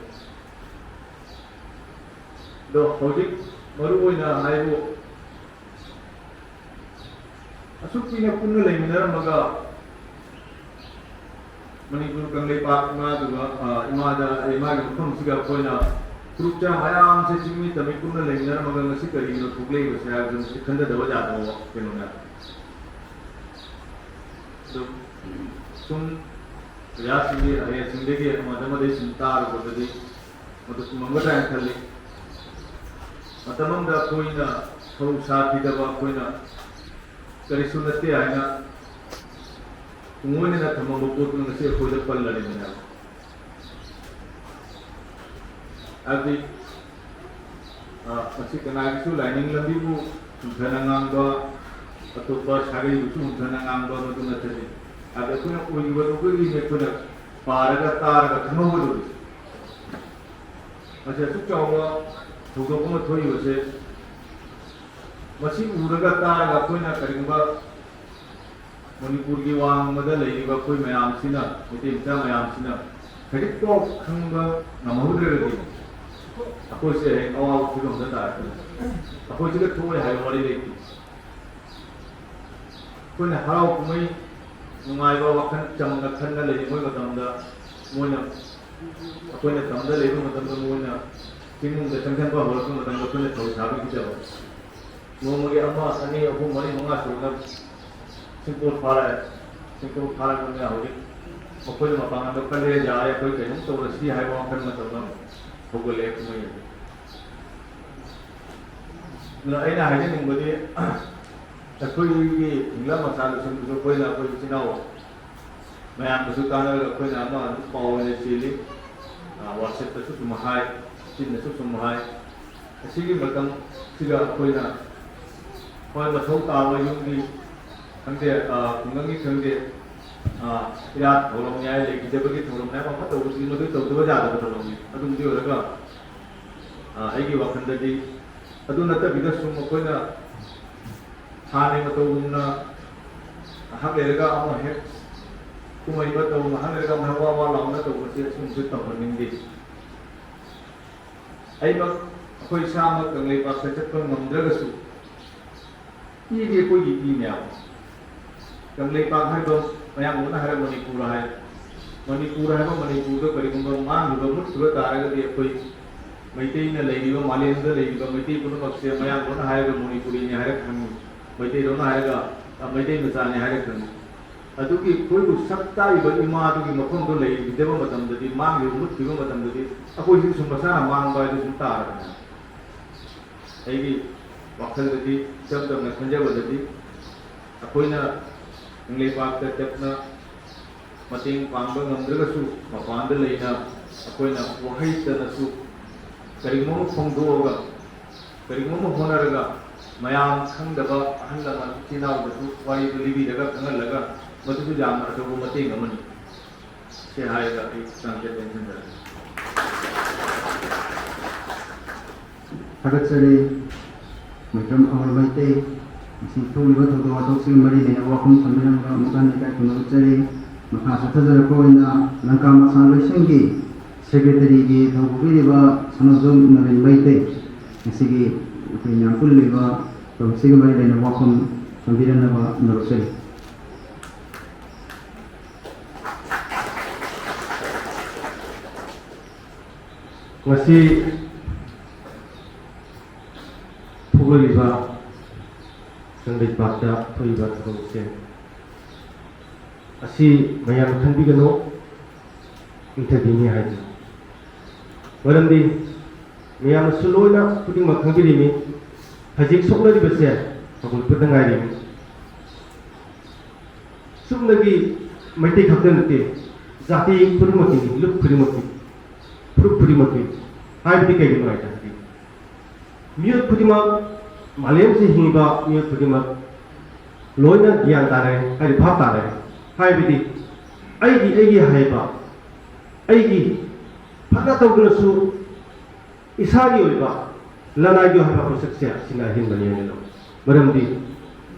ꯑꯗꯣ ꯍꯧꯖꯤꯛ ꯃꯔꯨ ꯑꯣꯏꯅ ꯍꯥꯏꯕꯨ ꯑꯁꯨꯛ ꯀꯨꯏꯅ ꯄꯨꯟꯅ ꯂꯩꯃꯤꯟꯅꯔꯝꯃꯒ ꯃꯅꯤꯄꯨꯔ ꯀꯪꯂꯩꯄꯥꯛ ꯏꯃꯥꯗꯨꯒ, ꯑ, ꯏꯃꯥꯗ, ꯏꯃꯥꯒꯤ ꯃꯐꯝꯁꯤꯒ ꯑꯩꯈꯣꯏꯅ ꯐꯨꯔꯨꯞ ꯆꯥ ꯃꯌꯥꯝꯁꯦ ꯆꯤꯡꯃꯤ ꯇꯝꯃꯤ ꯄꯨꯟꯅ ꯂꯩꯃꯤꯟꯅꯔꯝꯃꯒ ꯉꯁꯤ ꯀꯔꯤꯒꯤꯅꯣ ꯊꯣꯛꯂꯛꯏꯕꯁꯦ ꯍꯥꯏꯕꯁꯦ ꯃꯁꯤ ꯈꯟꯊꯗꯕ ꯌꯥꯗꯕ ꯀꯩꯅꯣꯅꯦ꯫ ꯑꯗꯨ ꯁꯨꯝ ꯑꯣꯖꯥꯁꯤꯡꯒꯤ ꯑꯍꯩꯁꯤꯡꯗꯒꯤ ꯑꯃꯗ ꯑꯃꯗꯒꯤ ꯁꯨꯝ ꯇꯥꯔꯨꯕꯗꯗꯤ ꯃꯗꯨ ꯆꯨꯝꯃꯝꯒꯗ꯭ꯔꯥ ꯍꯥꯏꯅ ꯈꯜꯂꯤ꯫ ꯃꯇꯝ ꯑꯃꯗ ꯑꯩꯈꯣꯏꯅ ꯊꯧ ꯁꯥꯈꯤꯗꯕ, ꯑꯩꯈꯣꯏꯅ ꯀꯔꯤꯁꯨ ꯅꯠꯇꯦ ꯍꯥꯏꯅ ꯄꯨꯡꯑꯣꯏꯅꯅ ꯊꯝꯃꯝꯕ ꯄꯣꯠꯇꯨ ꯉꯁꯤ ꯑꯩꯈꯣꯏꯗ ꯄꯜꯂꯔꯤꯕꯅꯦꯕ꯫ ꯍꯥꯏꯕꯗꯤ, ꯑ, ꯃꯁꯤ ꯀꯅꯥꯒꯤꯁꯨ ꯂꯥꯏꯅꯤꯡ ꯂꯝꯕꯤꯕꯨ ꯍꯟꯊꯅ ꯉꯥꯡꯕ, ꯑꯇꯣꯞꯄ ꯁꯥꯒꯩꯕꯨꯁꯨ ꯍꯟꯊꯅ ꯉꯥꯡꯕ ꯃꯗꯨ ꯅꯠꯇꯕꯤ, ꯑꯗ ꯑꯩꯈꯣꯏꯅ ꯑꯣꯏꯔꯤꯕꯗꯨꯒꯤꯅꯦ ꯑꯩꯈꯣꯏꯅ ꯄꯥꯔꯒ ꯇꯥꯔꯒ ꯈꯪꯍꯧꯒꯗꯕꯁꯦ꯫ ꯃꯁꯤ ꯑꯁꯨꯛ ꯆꯥꯎꯕ ꯊꯧꯗꯣꯛ ꯑꯃ ꯊꯣꯛꯏꯕꯁꯦ, ꯃꯁꯤ ꯎꯔꯒ ꯇꯥꯔꯒ ꯑꯩꯈꯣꯏꯅ ꯀꯔꯤꯒꯨꯝꯕ ꯃꯅꯤꯄꯨꯔꯒꯤ ꯋꯥꯡꯃꯗ ꯂꯩꯔꯤꯕ ꯑꯩꯈꯣꯏ ꯃꯌꯥꯝꯁꯤꯅ, ꯃꯩꯇꯩ ꯃꯆꯥ ꯃꯌꯥꯝꯁꯤꯅ ꯈꯖꯤꯛꯐꯥꯎ ꯈꯪꯕ ꯉꯝꯍꯧꯗ꯭ꯔꯒꯗꯤ ꯑꯩꯈꯣꯏꯁꯦ ꯍꯌꯦꯡ ꯑꯋꯥꯕ ꯐꯤꯕꯝꯗ ꯇꯥꯔꯛꯀꯅꯤ꯫ ꯑꯩꯈꯣꯏꯁꯤꯗ ꯊꯣꯛꯑꯦ ꯍꯥꯏꯕ ꯋꯥꯔꯤ ꯂꯩꯇꯦ꯫ ꯑꯩꯈꯣꯏꯅ ꯍꯔꯥꯎ ꯀꯨꯝꯍꯩ ꯅꯨꯡꯉꯥꯏꯕ ꯋꯥꯈꯜ ꯆꯝꯅ ꯈꯟꯅ ꯂꯩꯔꯤꯉꯩ ꯃꯇꯝꯗ ꯃꯣꯏꯅ, ꯑꯩꯈꯣꯏꯅ ꯇꯝꯗ ꯂꯩꯕ ꯃꯇꯝꯗ ꯃꯣꯏꯅ ꯆꯤꯡꯅꯨꯡꯗ ꯆꯪꯁꯤꯟꯕ ꯍꯧꯔꯛꯄ ꯃꯇꯝꯗ ꯑꯩꯈꯣꯏꯅ ꯊꯧ ꯁꯥꯕꯤꯈꯤꯗꯕ꯫ ꯅꯣꯡꯃꯒꯤ ꯑꯃ, ꯑꯅꯤ, ꯑꯍꯨꯝ, ꯃꯔꯤ, ꯃꯉꯥ ꯁꯨꯔꯒ ꯁꯤꯡꯇꯣꯛ ꯐꯥꯔꯛꯑꯦ꯫ ꯁꯤꯡꯇꯣꯛ ꯐꯥꯔꯛꯄꯅꯤꯅ ꯍꯧꯖꯤꯛ ꯃꯈꯣꯏꯅ ꯃꯄꯥꯡꯒꯜꯗꯣ ꯀꯜꯂꯦ, ꯌꯥꯔꯦ, ꯑꯩꯈꯣꯏ ꯀꯩꯅꯣꯝ ꯇꯧꯔꯁꯤ ꯍꯥꯏꯕ ꯋꯥꯈꯜ ꯃꯇꯝꯗ ꯑꯃꯨꯛ ꯍꯧꯒꯠꯂꯛꯑꯦ ꯀꯨꯝꯍꯩ ꯑꯗꯨ꯫ ꯑꯗꯨꯅ ꯑꯩꯅ ꯍꯥꯏꯖꯅꯤꯡꯕꯗꯤ, ꯑꯩꯈꯣꯏꯒꯤ ꯏꯪꯂꯝ ꯃꯆꯥ ꯂꯨꯆꯤꯡꯕꯁꯨ ꯑꯩꯈꯣꯏꯅ, ꯑꯩꯈꯣꯏ ꯏꯆꯤꯟ ꯏꯅꯥꯎ ꯃꯌꯥꯝꯒꯁꯨ ꯇꯥꯟꯅꯔꯒ ꯑꯩꯈꯣꯏꯅ ꯑꯃ ꯑꯗꯨꯝ ꯄꯥꯎ ꯑꯣꯏꯅ ꯆꯦꯜꯂꯤ꯫ ꯑ, WhatsApp-ꯇꯁꯨ ꯁꯨꯝ ꯍꯥꯏ, ꯆꯤꯟꯗꯁꯨ ꯁꯨꯝ ꯍꯥꯏ꯫ ꯑꯁꯤꯒꯤ ꯃꯇꯝꯁꯤꯗ ꯑꯩꯈꯣꯏꯅ ꯍꯣꯏ ꯃꯊꯧ ꯇꯥꯕ ꯌꯨꯝꯒꯤ ꯈꯪꯗꯦ, ꯑ, ꯈꯨꯡꯒꯪꯒꯤ ꯈꯪꯗꯦ, ꯑ, ꯏꯔꯥꯠ ꯊꯧꯔꯝꯅꯤ ꯍꯥꯏ, ꯂꯩꯈꯤꯗꯕꯒꯤ ꯊꯧꯔꯝꯅꯤ ꯍꯥꯏ, ꯑꯃ ꯇꯧꯕꯁꯤ ꯃꯗꯨ ꯇꯧꯗꯕ ꯌꯥꯗꯕ ꯊꯧꯔꯝꯅꯤ꯫ ꯑꯗꯨꯝꯗꯤ ꯑꯣꯏꯔꯒ, ꯑ, ꯑꯩꯒꯤ ꯋꯥꯈꯜꯗꯗꯤ ꯑꯗꯨ ꯅꯠꯇꯕꯤꯗ ꯁꯨꯝ ꯑꯩꯈꯣꯏꯅ ꯍꯥꯟꯅꯒꯤ ꯃꯇꯧꯒꯨꯝꯅ ꯉꯥꯏꯍꯥꯛ ꯂꯩꯔꯒ ꯑꯃ ꯍꯦꯛ ꯀꯨꯝꯍꯩ ꯑꯃ ꯇꯧ, ꯉꯥꯏꯍꯥꯛ ꯂꯩꯔꯒ ꯑꯃ ꯍꯦꯛ ꯋꯥ ꯋꯥ ꯂꯥꯎꯅ ꯇꯧꯕꯁꯦ ꯑꯁꯤꯒꯨꯝꯕꯁꯦ ꯇꯧꯍꯟꯅꯤꯡꯗꯦ꯫ ꯑꯩꯃꯛ, ꯑꯩꯈꯣꯏ ꯏꯁꯥꯃꯛ ꯀꯪꯂꯩꯄꯥꯛꯇ ꯆꯠꯄ ꯉꯝꯗ꯭ꯔꯒꯁꯨ, ꯏꯗꯤ ꯑꯩꯈꯣꯏꯒꯤ ꯏꯅꯦꯕ꯫ ꯀꯪꯂꯩꯄꯥꯛ ꯍꯥꯏꯕ, ꯃꯌꯥꯝ ꯂꯣꯏꯅ ꯍꯥꯏꯔ ꯃꯅꯤꯄꯨꯔ ꯍꯥꯏ꯫ ꯃꯅꯤꯄꯨꯔ ꯍꯥꯏꯕ ꯃꯅꯤꯄꯨꯔꯗ ꯀꯔꯤꯒꯨꯝꯕ ꯃꯥꯡꯈꯤꯕ, ꯃꯨꯠꯈꯤꯕ ꯇꯥꯔꯒꯗꯤ ꯑꯩꯈꯣꯏ ꯃꯩꯇꯩꯅ ꯂꯩꯔꯤꯕ, ꯃꯥꯂꯦꯝꯗ ꯂꯩꯔꯤꯕ ꯃꯩꯇꯩ ꯄꯨꯝꯅꯃꯛꯁꯦ ꯃꯌꯥꯝ ꯂꯣꯏꯅ ꯍꯥꯏꯔꯒ ꯃꯅꯤꯄꯨꯔꯤꯅꯤ ꯍꯥꯏꯔ ꯈꯪꯉꯤ꯫ ꯃꯩꯇꯩꯂꯣꯟꯅ ꯍꯥꯏꯔꯒ, ꯑ, ꯃꯩꯇꯩ ꯃꯆꯥꯅꯤ ꯍꯥꯏꯔ ꯈꯪꯉꯤ꯫ ꯑꯗꯨꯒꯤ ꯑꯩꯈꯣꯏꯕꯨ ꯁꯛ ꯇꯥꯛꯏꯕ ꯏꯃꯥꯗꯨꯒꯤ ꯃꯐꯝꯗꯣ ꯂꯩꯈꯤꯗꯕ ꯃꯇꯝꯗꯗꯤ, ꯃꯥꯡꯈꯤꯕ, ꯃꯨꯠꯈꯤꯕ ꯃꯇꯝꯗꯗꯤ ꯑꯩꯈꯣꯏꯁꯤꯁꯨ ꯃꯁꯥꯅ ꯃꯥꯡꯕ ꯍꯥꯏꯗꯨ ꯁꯨꯝ ꯇꯥꯔꯕꯅꯦ꯫ ꯑꯩꯒꯤ ꯋꯥꯈꯜꯗꯗꯤ, ꯏꯆꯝ ꯆꯝꯅ ꯈꯟꯖꯕꯗꯗꯤ, ꯑꯩꯈꯣꯏꯅ ꯀꯪꯂꯩꯄꯥꯛꯇ ꯆꯠꯅ ꯃꯇꯦꯡ ꯄꯥꯡꯕ ꯉꯝꯗ꯭ꯔꯒꯁꯨ, ꯃꯄꯥꯟꯗ ꯂꯩꯅ ꯑꯩꯈꯣꯏꯅ ꯋꯥꯍꯩꯇꯅꯁꯨ ꯀꯔꯤꯒꯨꯝꯕ ꯑꯃ ꯐꯣꯡꯗꯣꯛꯑꯒ, ꯀꯔꯤꯒꯨꯝꯕ ꯑꯃ ꯍꯣꯠꯅꯔꯒ, ꯃꯌꯥꯝ ꯈꯪꯗꯕ ꯑꯍꯜ ꯂꯃꯟ ꯏꯆꯤꯜ ꯏꯅꯥꯎꯗꯁꯨ ꯋꯥꯔꯤꯗꯨ ꯂꯤꯕꯤꯔꯒ, ꯈꯪꯍꯜꯂꯒ, ꯃꯗꯨꯁꯨ ꯌꯥꯝꯅ ꯑꯆꯧꯕ ꯃꯇꯦꯡ ꯑꯃꯅꯤ꯫ ꯁꯤ ꯍꯥꯏꯔꯒ ꯑꯩ ꯇꯥꯡꯖꯠ ꯇꯦꯟꯁꯤꯟꯖꯔꯒꯦ꯫ ꯊꯥꯒꯠꯆꯔꯤ꯫ ꯃꯩꯇ꯭ꯔꯝ ꯑꯃꯔ ꯃꯩꯇꯩ, ꯉꯁꯤ ꯊꯣꯛꯂꯤꯕ ꯊꯧꯗꯣꯛ ꯋꯥꯊꯣꯛꯁꯤꯒ ꯃꯔꯤ ꯂꯩꯅꯕ ꯋꯥꯐꯝ ꯊꯝꯕꯤꯔꯝꯕ ꯑꯃꯨꯛ ꯍꯟꯅ ꯏꯀꯥꯏ ꯈꯨꯝꯅꯕ ꯆꯠꯆꯔꯤ꯫ ꯃꯈꯥ ꯆꯠꯊꯖꯔꯛꯄ ꯑꯣꯏꯅ ꯂꯪꯀꯥ ꯃꯁꯥꯟ ꯂꯣꯏꯁꯪꯒꯤ ꯁꯦꯀ꯭ꯔꯦꯇꯔꯤꯒꯤ ꯊꯧ ꯄꯨꯕꯤꯔꯤꯕ ꯁꯅꯥꯖꯣꯝ ꯅꯕꯤꯟ ꯃꯩꯇꯩ, ꯉꯁꯤꯒꯤ ꯑꯩꯈꯣꯏ ꯃꯌꯥꯝ ꯄꯨꯜꯂꯤꯕ ꯊꯧꯔꯝꯁꯤꯒ ꯃꯔꯤ ꯂꯩꯅꯕ ꯋꯥꯐꯝ ꯊꯝꯕꯤꯔꯝꯅꯕ ꯅꯧꯖꯔꯤ꯫ ꯉꯁꯤ ꯊꯣꯛꯂꯤꯕ ꯀꯪꯂꯩꯄꯥꯛꯇ ꯊꯣꯛꯏꯕ ꯊꯧꯗꯣꯛꯁꯦ ꯑꯁꯤ ꯃꯌꯥꯝ ꯈꯟꯕꯤꯒꯅꯨ, ꯏꯟꯊꯕꯤꯅꯤ ꯍꯥꯏꯗꯨꯅ꯫ ꯃꯔꯝꯗꯤ ꯃꯌꯥꯝꯅꯁꯨ ꯂꯣꯏꯅ ꯈꯨꯗꯤꯡꯃꯛ ꯈꯪꯕꯤꯔꯤꯅꯤ, ꯍꯧꯖꯤꯛ ꯁꯣꯛꯅꯔꯤꯕꯁꯦ ꯍꯧꯒꯠꯄꯗ ꯉꯥꯏꯔꯤꯕꯅꯤ꯫ ꯆꯨꯝꯅꯒꯤ ꯃꯩꯇꯩ ꯈꯛꯇ ꯅꯠꯇꯦ, ꯖꯥꯇꯤ ꯈꯨꯗꯤꯡꯃꯛꯀꯤꯅꯤ, ꯂꯨꯞ ꯈꯨꯗꯤꯡꯃꯛꯀꯤ, ꯐꯨꯔꯨꯞ ꯈꯨꯗꯤꯡꯃꯛꯀꯤ꯫ ꯍꯥꯏꯕꯗꯤ ꯀꯩꯒꯤꯅꯣ ꯍꯥꯏ ꯇꯥꯔꯗꯤ, ꯃꯤꯑꯣꯏ ꯈꯨꯗꯤꯡꯃꯛ ꯃꯥꯂꯦꯝꯁꯤ ꯍꯤꯡꯉꯤꯕ ꯃꯤꯑꯣꯏ ꯈꯨꯗꯤꯡꯃꯛ ꯂꯣꯏꯅ ꯒ꯭ꯌꯥꯟ ꯇꯥꯔꯦ, ꯍꯥꯏꯗꯤ ꯚꯥꯞ ꯇꯥꯔꯦ꯫ ꯍꯥꯏꯕꯗꯤ ꯑꯩꯒꯤ, ꯑꯩꯒꯤ ꯍꯥꯏꯕ, ꯑꯩꯒꯤ ꯐꯅ ꯇꯧꯗꯨꯅꯁꯨ ꯏꯁꯥꯒꯤ ꯑꯣꯏꯕ ꯂꯅꯥꯏꯒꯤ ꯑꯣꯏꯕ ꯄꯣꯠꯁꯛꯁꯦ ꯑꯁꯤꯅ ꯑꯍꯦꯟꯕꯅꯤ ꯍꯥꯏꯅ ꯂꯧꯏ꯫ ꯃꯔꯝꯗꯤ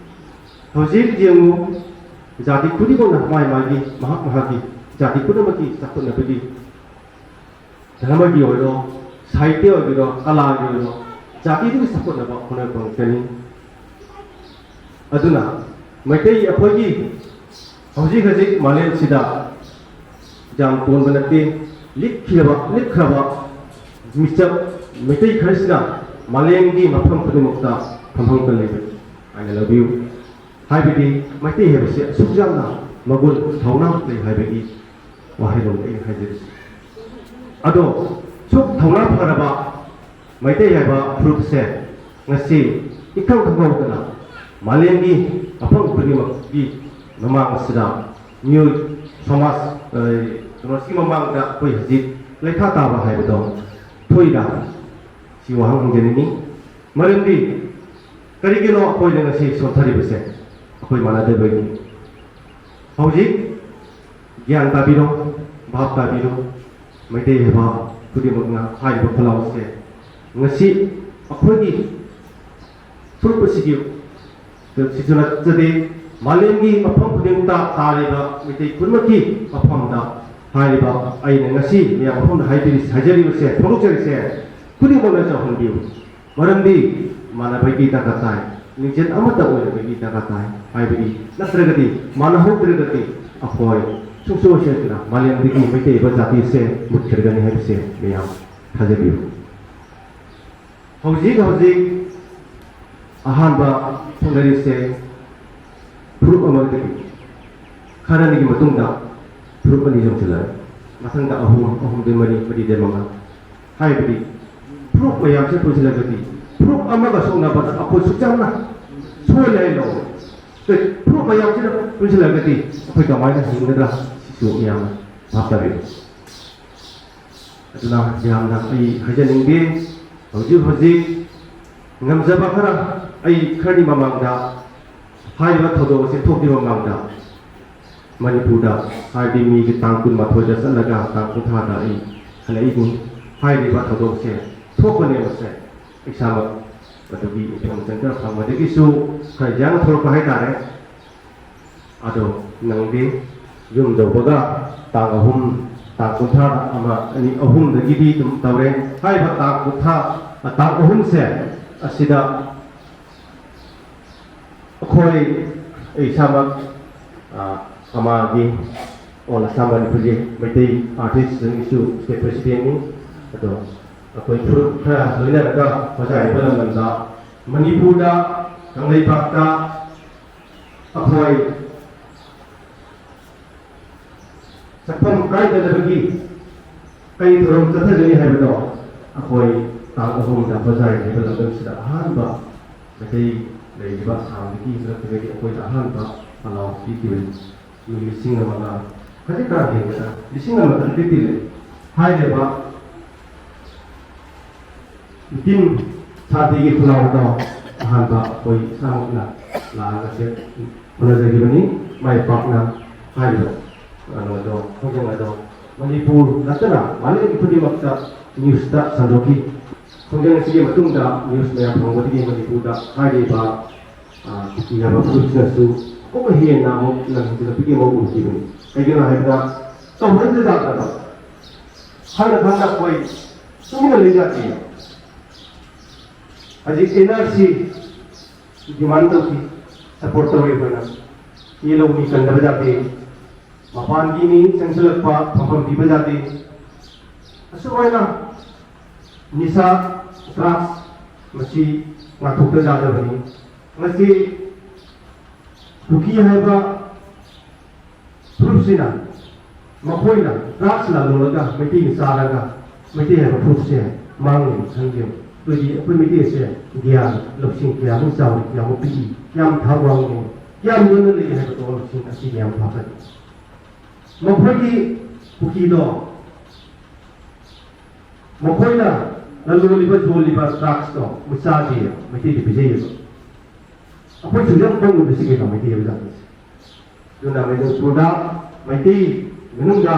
ꯍꯧꯖꯤꯛ ꯌꯦꯡꯉꯨ, ꯖꯥꯇꯤ ꯈꯨꯗꯤꯡꯃꯛꯅ ꯃꯥꯒꯤ ꯃꯥꯒꯤ, ꯃꯍꯥꯛ ꯃꯍꯥꯛꯀꯤ ꯖꯥꯇꯤ ꯄꯨꯝꯅꯃꯛꯀꯤ ꯆꯥꯎꯈꯠꯅꯕꯒꯤ, ꯙꯔꯃꯒꯤ ꯑꯣꯏꯔꯣ, ꯁꯥꯍꯤꯇ꯭ꯌ ꯑꯣꯏꯒꯦꯔꯣ, ꯀꯂꯥꯒꯤ ꯑꯣꯏꯔꯣ, ꯖꯥꯇꯤꯗꯨꯒꯤ ꯆꯥꯎꯈꯠꯅꯕ ꯍꯣꯠꯅꯔꯛꯄ ꯉꯥꯛꯇꯅꯤ꯫ ꯑꯗꯨꯅ ꯃꯩꯇꯩ ꯑꯩꯈꯣꯏꯒꯤ ꯍꯧꯖꯤꯛ ꯍꯧꯖꯤꯛ ꯃꯥꯂꯦꯝꯁꯤꯗ ꯌꯥꯝ ꯇꯣꯟꯕ ꯅꯠꯇꯦ, ꯂꯤꯛꯈꯤꯔꯕ, ꯂꯤꯛꯈ꯭ꯔꯕ ꯃꯤꯆꯞ ꯃꯩꯇꯩ ꯈꯔꯁꯤꯅ ꯃꯥꯂꯦꯝꯒꯤ ꯃꯐꯝ ꯈꯨꯗꯤꯡꯃꯛꯇ ꯐꯝꯐꯝ ꯂꯩꯕꯅꯤ ꯍꯥꯏꯅ ꯂꯧꯕꯤꯌꯨ꯫ ꯍꯥꯏꯕꯗꯤ ꯃꯩꯇꯩ ꯍꯥꯏꯕꯁꯤ ꯑꯁꯨꯛ ꯌꯥꯝꯅ ꯃꯒꯨꯟ ꯊꯧꯅꯥ ꯂꯩ ꯍꯥꯏꯕꯒꯤ ꯋꯥꯍꯩꯂꯣꯟ ꯑꯩꯅ ꯍꯥꯏꯖꯔꯤꯁꯤ꯫ ꯑꯗꯣ ꯁꯨꯛ ꯊꯧꯅꯥ ꯐꯔꯕ ꯃꯩꯇꯩ ꯍꯥꯏꯕ ꯐꯨꯔꯨꯞꯁꯦ ꯉꯁꯤ ꯏꯈꯪ ꯈꯪꯍꯧꯗꯅ ꯃꯥꯂꯦꯝꯒꯤ ꯃꯐꯝ ꯈꯨꯗꯤꯡꯃꯛꯀꯤ ꯃꯃꯥꯡ ꯑꯁꯤꯗ ꯃꯤꯑꯣꯏ ꯁꯃꯥꯖ, ꯑ, ꯀꯩꯅꯣꯁꯤꯒꯤ ꯃꯃꯥꯡꯗ ꯑꯩꯈꯣꯏ ꯍꯧꯖꯤꯛ ꯂꯩꯈꯥ ꯇꯥꯕ ꯍꯥꯏꯕꯗꯣ ꯊꯣꯛꯏꯔꯥ? ꯁꯤ ꯋꯥꯍꯪ ꯍꯪꯖꯅꯤꯡꯉꯤ꯫ ꯃꯔꯝꯗꯤ ꯀꯔꯤꯒꯤꯅꯣ ꯑꯩꯈꯣꯏꯅ ꯉꯁꯤ ꯁꯣꯟꯊꯔꯤꯕꯁꯦ? ꯑꯩꯈꯣꯏ ꯃꯥꯟꯅꯗꯕꯒꯤ꯫ ꯍꯧꯖꯤꯛ ꯒ꯭ꯌꯥꯟ ꯇꯥꯕꯤꯔꯣ, ꯚꯥꯞ ꯇꯥꯕꯤꯔꯣ, ꯃꯩꯇꯩ ꯍꯥꯏꯕ ꯈꯨꯗꯤꯡꯃꯛꯅ ꯍꯥꯏꯔꯤꯕ ꯈꯨꯜꯂꯥꯎ ꯑꯁꯦ ꯉꯁꯤ ꯑꯩꯈꯣꯏꯒꯤ ꯐꯨꯔꯨꯞ ꯑꯁꯤꯒꯤ ꯁꯤꯁꯨ ꯅꯠꯆꯗꯦ, ꯃꯥꯂꯦꯝꯒꯤ ꯃꯐꯝ ꯈꯨꯗꯤꯡꯃꯛꯇ ꯇꯥꯔꯤꯕ ꯃꯩꯇꯩ ꯄꯨꯝꯅꯃꯛꯀꯤ ꯃꯐꯝꯗ ꯍꯥꯏꯔꯤꯕ ꯑꯩꯅ ꯉꯁꯤ ꯃꯌꯥꯝ ꯃꯐꯝꯗ ꯍꯥꯏꯕꯤꯔꯤ-, ꯍꯥꯏꯖꯔꯤꯕꯁꯦ, ꯐꯣꯡꯗꯣꯛꯆꯔꯤꯁꯦ ꯈꯨꯗꯤꯡꯃꯛꯅ ꯆꯥꯎꯍꯟꯕꯤꯌꯨ꯫ ꯃꯔꯝꯗꯤ ꯃꯥꯟꯅꯕꯒꯤ ꯗꯔꯀꯥꯔ ꯇꯥꯏ, ꯂꯤꯡꯖꯦꯜ ꯑꯃꯠꯇ ꯑꯣꯏꯅꯕꯒꯤ ꯗꯔꯀꯥꯔ ꯇꯥꯏ꯫ ꯍꯥꯏꯕꯗꯤ ꯅꯠꯇ꯭ꯔꯒꯗꯤ, ꯃꯥꯟꯅꯍꯧꯗ꯭ꯔꯒꯗꯤ ꯑꯩꯈꯣꯏ ꯁꯨꯡꯁꯣꯏ ꯁꯣꯏꯗꯅ ꯃꯥꯂꯦꯝꯗꯒꯤ ꯃꯩꯇꯩ ꯑꯣꯏꯕ ꯖꯥꯇꯤꯁꯦ ꯃꯨꯠꯈꯤꯗ꯭ꯔꯒꯅꯤ ꯍꯥꯏꯕꯁꯦ ꯃꯌꯥꯝ ꯊꯥꯖꯕꯤꯌꯨ꯫ ꯍꯧꯖꯤꯛ ꯍꯧꯖꯤꯛ ꯑꯍꯥꯟꯕ ꯊꯣꯛꯅꯔꯤꯁꯦ ꯐꯨꯔꯨꯞ ꯑꯃꯗꯒꯤ, ꯈꯔꯅꯤꯒꯤ ꯃꯇꯨꯡꯗ ꯐꯨꯔꯨꯞ ꯑꯅꯤ ꯆꯣꯡꯁꯤꯜꯂꯛꯑꯦ, ꯃꯊꯪꯗ ꯑꯍꯨꯝ, ꯑꯍꯨꯝꯗꯒꯤ ꯃꯔꯤ, ꯃꯔꯤꯗꯒꯤ ꯃꯉꯥ꯫ ꯍꯥꯏꯕꯗꯤ ꯐꯨꯔꯨꯞ ꯃꯌꯥꯝꯁꯦ ꯄꯨꯟꯁꯤꯜꯂꯒꯗꯤ ꯐꯨꯔꯨꯞ ꯑꯃꯒ ꯁꯣꯛꯅꯕꯗ ꯑꯩꯈꯣꯏ ꯁꯨꯛ ꯌꯥꯝꯅ ꯁꯣꯏ ꯂꯩ ꯂꯧ꯫ ꯐꯨꯔꯨꯞ ꯃꯌꯥꯝꯁꯤꯅ ꯄꯨꯟꯁꯤꯜꯂꯒꯗꯤ ꯑꯩꯈꯣꯏ ꯀꯃꯥꯏꯅ ꯍꯤꯡꯒꯗ꯭ꯔꯥ? ꯁꯤꯁꯨ ꯃꯌꯥꯝꯅ ꯚꯥꯞ ꯇꯥꯕꯤꯌꯨ꯫ ꯑꯗꯨꯅ ꯌꯥꯝꯅ ꯑꯩ ꯍꯥꯏꯖꯅꯤꯡꯗꯦ꯫ ꯍꯧꯖꯤꯛ ꯍꯧꯖꯤꯛ ꯉꯝꯖꯕ ꯈꯔ, ꯑꯩ ꯈꯔꯗꯤ ꯃꯃꯥꯡꯗ ꯍꯥꯏꯔꯤꯕ ꯊꯧꯗꯣꯛ ꯑꯁꯤ ꯊꯣꯛꯇ꯭ꯔꯤꯉꯩ ꯃꯃꯥꯡꯗ ꯃꯅꯤꯄꯨꯔꯗ, ꯍꯥꯏꯗꯤ ꯃꯤꯒꯤ ꯇꯥꯡ ꯀꯨꯟꯃꯥꯊꯣꯏꯗ ꯆꯠꯂꯒ ꯇꯥꯡ ꯀꯨꯟꯊ꯭ꯔꯥꯗ ꯑꯩ ꯍꯜꯂꯛꯏꯅꯤ꯫ ꯍꯥꯏꯔꯤꯕ ꯊꯧꯗꯣꯛꯁꯦ ꯊꯣꯛꯄꯅꯦꯕꯁꯦ ꯏꯁꯥꯃꯛ ꯑꯗꯨꯒꯤ ꯏꯟꯐꯣꯔꯃꯦꯁꯟ ꯈꯔ ꯐꯪꯕꯗꯒꯤꯁꯨ ꯈꯔ ꯌꯥꯡꯅ ꯊꯣꯛꯂꯛꯄ ꯍꯥꯏꯇꯥꯔꯦ꯫ ꯑꯗꯣ ꯅꯪꯗꯤ ꯌꯨꯝ ꯌꯧꯕꯒ ꯇꯥꯡ ꯑꯍꯨꯝ, ꯇꯥꯡ ꯀꯨꯟꯊ꯭ꯔꯥꯗ ꯑꯃ, ꯑꯅꯤ, ꯑꯍꯨꯝꯗꯒꯤꯗꯤ ꯑꯗꯨꯝ ꯇꯧꯔꯦ꯫ ꯍꯥꯏꯔꯤꯕ ꯇꯥꯡ ꯀꯨꯟꯊ꯭ꯔꯥ, ꯇꯥꯡ ꯑꯍꯨꯝꯁꯦ ꯑꯁꯤꯗ ꯑꯩꯈꯣꯏ, ꯑꯩ ꯏꯁꯥꯃꯛ, ꯑ, ꯀꯃꯥꯒꯤ ꯑꯣꯜ ꯑꯁꯥꯝ ꯃꯅꯤꯄꯨꯔꯒꯤ ꯃꯩꯇꯩ ꯑꯥꯔꯇꯤꯁꯁꯤꯡꯒꯤꯁꯨ ꯁ꯭ꯇꯦꯠ ꯄ꯭ꯔꯦꯁꯤꯗꯦꯟꯠꯅꯤ꯫ ꯑꯗꯣ ꯑꯩꯈꯣꯏ ꯐꯨꯔꯨꯞ ꯈꯔ ꯂꯣꯏꯅꯔꯒ ꯍꯣꯖꯥꯏ ꯍꯥꯏꯕ ꯂꯝꯗꯝꯗ, ꯃꯅꯤꯄꯨꯔꯗ, ꯀꯪꯂꯩꯄꯥꯛꯇ ꯑꯩꯈꯣꯏ ꯁꯛꯐꯝ ꯀꯥꯏꯗꯅꯕꯒꯤ ꯀꯩ ꯊꯧꯔꯝ ꯆꯠꯊꯒꯅꯤ ꯍꯥꯏꯕꯗꯣ ꯑꯩꯈꯣꯏ ꯇꯥꯡ ꯑꯍꯨꯝꯗ ꯍꯣꯖꯥꯏ ꯍꯥꯏꯕ ꯂꯝꯗꯝꯁꯤꯗ ꯑꯍꯥꯟꯕ ꯃꯩꯇꯩ ꯂꯩꯔꯤꯕ ꯑꯁꯥꯝꯗꯒꯤ ꯅꯠꯇ꯭ꯔꯒꯗꯤ ꯑꯩꯈꯣꯏꯗ ꯑꯍꯥꯟꯕ ꯄꯂꯥꯎ ꯄꯤꯈꯤꯕꯅꯤ꯫ ꯃꯤ ꯂꯤꯁꯤꯡ ꯑꯃꯒ ꯈꯖꯤꯛ ꯈꯔ ꯍꯦꯟꯒꯗ꯭ꯔꯥ, ꯂꯤꯁꯤꯡ ꯑꯃꯒ ꯐꯤꯐꯇꯤ ꯂꯩ꯫ ꯍꯥꯏꯔꯤꯕ ꯏꯇꯤꯝ ꯁꯥꯟꯇꯤꯒꯤ ꯈꯨꯜꯂꯥꯎꯗꯣ ꯑꯍꯥꯟꯕ ꯑꯩꯈꯣꯏ ꯏꯁꯥꯃꯛꯅ ꯂꯥꯛꯑꯒ ꯁꯦ ꯍꯣꯠꯅꯖꯈꯤꯕꯅꯤ꯫ ꯃꯥꯏ ꯄꯥꯛꯅ ꯍꯥꯏꯔꯤꯕ ꯀꯩꯅꯣꯗꯣ, ꯈꯣꯡꯖꯪ ꯑꯗꯣ ꯃꯅꯤꯄꯨꯔ ꯅꯠꯇꯅ ꯃꯥꯂꯦꯝ ꯈꯨꯗꯤꯡꯃꯛꯇ ꯅ꯭ꯌꯨꯁꯇ ꯁꯟꯗꯣꯛꯈꯤ꯫ ꯈꯣꯡꯖꯪ ꯑꯁꯤꯒꯤ ꯃꯇꯨꯡꯗ ꯅ꯭ꯌꯨꯁ ꯃꯌꯥꯝ ꯐꯪꯕꯗꯒꯤ ꯃꯅꯤꯄꯨꯔꯗ ꯍꯥꯏꯔꯤꯕ, ꯑ, ꯀꯨꯀꯤ ꯍꯥꯏꯕ ꯐꯨꯔꯨꯞꯁꯤꯅꯁꯨ ꯑꯃꯨꯛꯀ ꯍꯦꯟꯅ ꯑꯃꯨꯛ ꯂꯝ ꯍꯦꯟꯖꯤꯜꯂꯛꯄꯒꯤ ꯃꯑꯣꯡ ꯎꯈꯤꯕꯅꯤ꯫ ꯀꯩꯒꯤꯅꯣ ꯍꯥꯏꯕꯗ ꯇꯧꯍꯟꯗ ꯌꯥꯗꯕ, ꯈꯪꯅ ꯈꯪꯅ ꯑꯩꯈꯣꯏ ꯇꯨꯃꯤꯟꯅ ꯂꯩ ꯌꯥꯗꯦ꯫ ꯍꯧꯖꯤꯛ ꯑꯦꯟ ꯑꯥꯔ ꯁꯤ ꯗꯤꯃꯥꯟ ꯇꯧꯈꯤ, ꯁꯄꯣꯔꯠ ꯇꯧꯔꯤ ꯑꯩꯈꯣꯏꯅ꯫ ꯃꯤ ꯂꯧꯃꯤ ꯀꯟꯗꯕ ꯌꯥꯗꯦ, ꯃꯄꯥꯟꯒꯤ ꯃꯤ ꯆꯪꯁꯤꯜꯂꯛꯄ ꯐꯝꯐꯝ ꯄꯤꯕ ꯌꯥꯗꯦ꯫ ꯑꯁꯨꯃꯥꯏꯅ ꯅꯤꯁꯥ, ꯗ꯭ꯔꯒꯁ ꯃꯁꯤ ꯉꯥꯛꯊꯣꯛꯇ ꯌꯥꯗꯕꯅꯤ꯫ ꯃꯁꯤ ꯀꯨꯀꯤ ꯍꯥꯏꯕ ꯐꯨꯔꯨꯞꯁꯤꯅ, ꯃꯈꯣꯏꯅ ꯗ꯭ꯔꯒꯁ ꯂꯂꯣꯜꯂꯒ ꯃꯩꯇꯩꯅ ꯆꯥꯔꯒ ꯃꯩꯇꯩ ꯍꯥꯏꯕ ꯐꯨꯔꯨꯞꯁꯦ ꯃꯥꯡꯂꯤꯕ ꯈꯪꯗꯦꯕ꯫ ꯑꯗꯨꯗꯤ ꯑꯩꯈꯣꯏ ꯃꯩꯇꯩꯁꯦ ꯒ꯭ꯌꯥꯟ ꯂꯧꯁꯤꯡ ꯀꯌꯥꯃꯨꯛ ꯆꯥꯎꯔꯤ, ꯀꯌꯥꯃꯨꯛ ꯄꯤꯛꯏ, ꯀꯌꯥꯝ ꯊꯥꯛ ꯋꯥꯡꯉꯤ, ꯀꯌꯥꯝ ꯅꯦꯝꯅ ꯂꯩ ꯍꯥꯏꯕꯗꯣ ꯂꯧꯁꯤꯡ ꯑꯁꯤ ꯃꯌꯥꯝ ꯐꯥꯀꯅꯤ꯫ ꯃꯈꯣꯏꯒꯤ ꯀꯨꯀꯤꯗꯣ, ꯃꯈꯣꯏꯅ ꯂꯂꯣꯜꯂꯤꯕ, ꯌꯣꯜꯂꯤꯕ ꯗ꯭ꯔꯒꯁꯇꯣ ꯃꯣꯏ ꯆꯥꯗꯦꯕ, ꯃꯩꯇꯩꯗ ꯄꯤꯖꯩꯌꯦꯕ꯫ ꯑꯩꯈꯣꯏ ꯁꯨꯖꯝ ꯄꯪꯉꯨꯕꯁꯤ ꯀꯩꯅꯣ ꯃꯩꯇꯩ ꯍꯥꯏꯕ ꯖꯥꯇꯤꯁꯦ? ꯑꯗꯨꯅ ꯃꯅꯤꯄꯨꯔꯗ ꯃꯩꯇꯩ ꯃꯅꯨꯡꯗ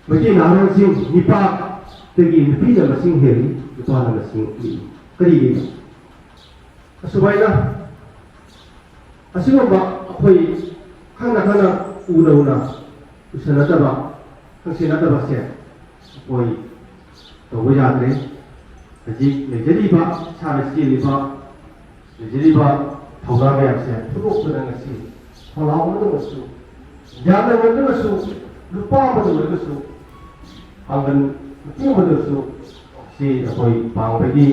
ꯃꯩꯇꯩ ꯅꯍꯥꯔꯣꯜꯁꯤꯡ ꯅꯤꯄꯥꯗꯒꯤ ꯅꯨꯄꯤꯅ ꯃꯁꯤꯡ ꯍꯦꯜꯂꯤ, ꯅꯨꯄꯥꯅ ꯃꯁꯤꯡ ꯄꯤꯛꯏ꯫ ꯀꯔꯤꯒꯤꯅꯣ? ꯑꯁꯨꯃꯥꯏꯅ ꯑꯁꯤꯒꯨꯝꯕ ꯑꯩꯈꯣꯏ ꯈꯪꯅ ꯈꯪꯅ ꯎꯅ ꯎꯅ ꯎꯁꯟꯅꯗꯕ, ꯈꯪꯁꯤꯟꯅꯗꯕꯁꯦ ꯑꯩꯈꯣꯏ ꯇꯧꯕ ꯌꯥꯗ꯭ꯔꯦ꯫ ꯍꯧꯖꯤꯛ ꯂꯩꯖꯔꯤꯕ, ꯏꯁꯥꯅ ꯆꯦꯜꯂꯤꯕ, ꯂꯩꯖꯔꯤꯕ ꯊꯧꯗꯥ ꯃꯌꯥꯝꯁꯦ ꯐꯨꯗꯣꯛꯇꯨꯅ ꯉꯁꯤ ꯈꯣꯜꯂꯥꯎ ꯑꯃꯗ ꯑꯣꯏꯔꯁꯨ, ꯌꯥꯝꯅ ꯑꯣꯏꯔꯒꯁꯨ, ꯂꯨꯄꯥ ꯑꯃꯗ ꯑꯣꯏꯔꯒꯁꯨ, ꯄꯥꯡꯒꯜ ꯃꯇꯦꯡ ꯑꯃꯗ ꯑꯣꯏꯔꯁꯨ ꯁꯤ ꯑꯩꯈꯣꯏ ꯄꯥꯡꯕꯒꯤ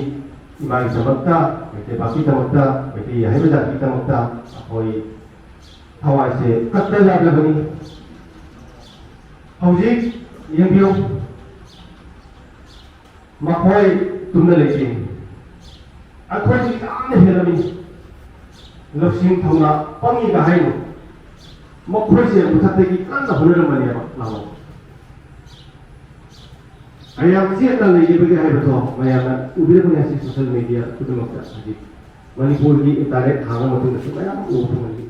ꯏꯃꯥꯒꯤꯗꯃꯛꯇ, ꯃꯩꯇꯩ ꯄꯥꯛꯀꯤꯗꯃꯛꯇ, ꯃꯩꯇꯩ ꯍꯥꯏꯕ ꯖꯥꯇꯤꯒꯤꯗꯃꯛꯇ ꯑꯩꯈꯣꯏ ꯊꯋꯥꯏꯁꯦ ꯀꯠꯇ ꯌꯥꯗꯕꯅꯤ꯫ ꯍꯧꯖꯤꯛ ꯌꯦꯡꯕꯤꯌꯨ, ꯃꯈꯣꯏ ꯇꯨꯝꯅ ꯂꯩꯇꯦ꯫ ꯑꯩꯈꯣꯏꯗꯤ ꯌꯥꯝꯅ ꯍꯦꯜꯂꯝꯃꯤ꯫ ꯂꯧꯁꯤꯡ ꯊꯧꯅꯥ ꯄꯪꯉꯤꯒ ꯍꯥꯏꯅꯨ꯫ ꯃꯈꯣꯏꯁꯦ ꯃꯊꯛꯇꯒꯤ ꯀꯟꯅ ꯍꯣꯠꯅꯔꯝꯕꯅꯦꯕ ꯂꯥꯛꯑꯣ꯫ ꯃꯌꯥꯝ ꯆꯦꯠꯅ ꯂꯩꯔꯤꯕꯒꯤ ꯍꯥꯏꯕꯗꯣ ꯃꯌꯥꯝꯅ ꯎꯕꯤꯔꯝꯒꯅꯤ ꯉꯁꯤ ꯁꯣꯁꯤꯌꯦꯜ ꯃꯦꯗꯤꯌꯥ ꯈꯨꯗꯤꯡꯃꯛꯇ꯫ ꯍꯧꯖꯤꯛ ꯃꯅꯤꯄꯨꯔꯒꯤ ꯏꯟꯇꯔꯅꯦꯠ ꯍꯥꯡꯕ ꯃꯇꯨꯡꯗꯁꯨ ꯃꯌꯥꯝ ꯎꯕ ꯐꯪꯍꯜꯂꯤ꯫